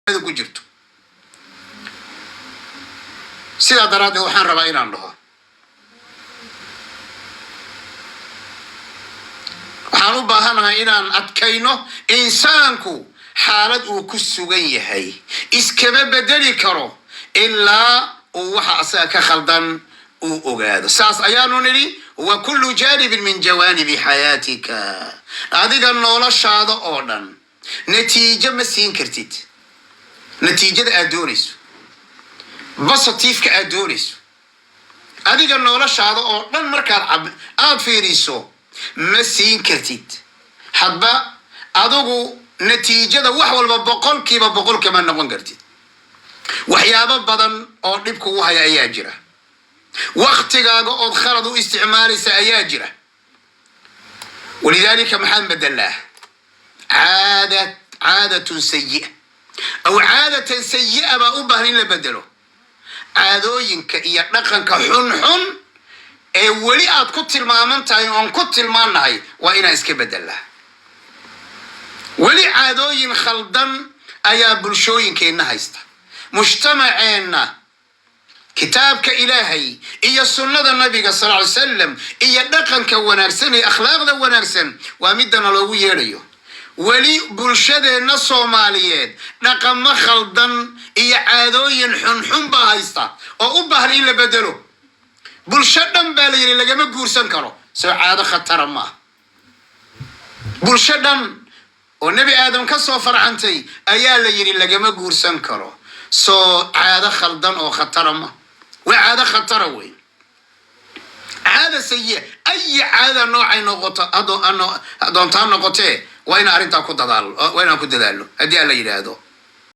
Ku jirto. Sidaa daraaddeed waxaan rabaa inaan dhaho, waxaan u baahanahay inaan adkayno, insaanku xaalad uu ku sugan yahay iskama bedeli karo ilaa uu waxa asaga ka khaldan uu ogaado. Saas ayaanu nidhi: wa kullu jaanibin min jawaanibi xayaatika. Adiga noloshaada oo dhan natiijo ma siin kartid. Natiijada aad doonayso, positiveka aad doonayso, adiga noloshaada oo dhan markaad aad fiiriso, ma siin kartid. Hadba adigu natiijada wax walba 100% kama noqon kartid. Waxyaabo badan oo dhib kugu haya ayaa jira. Waktigaaga ood khalad u isticmaalaysa ayaa jira. Walidaalika maxaan bedelaa? Caada, caadatun sayi'a aw caadatan sayi'a baa u baahan in la bedelo. Caadooyinka iyo dhaqanka xunxun ee weli aad ku tilmaaman tahay oon ku tilmaannahay waa inaan iska bedelaa. Weli caadooyin khaldan ayaa bulshooyinkeenna haysta, mujtamaceenna. Kitaabka Ilaahay iyo sunnada Nabiga sal ly salam iyo dhaqanka wanaagsan iyo akhlaaqda wanaagsan waa midana loogu yeedhayo. Weli bulshadeenna Soomaaliyeed dhaqamo khaldan iyo caadooyin xunxun baa haysta oo u baahan in la bedelo. Bulsho dhan baa la yidhi lagama guursan karo. Soo caado khatara maaha? Bulsho dhan oo Nebi Aadam ka soo farcantay ayaa la yidhi lagama guursan karo. Soo caado khaldan oo khatara ma? Waa caado khatara wey, caada sayi ayi caadada noocay noqoto doontaa noqotee, waa inaan arrintaa ku dadaalo, waa inaan ku dadaalo haddii aan la yidhaahdo.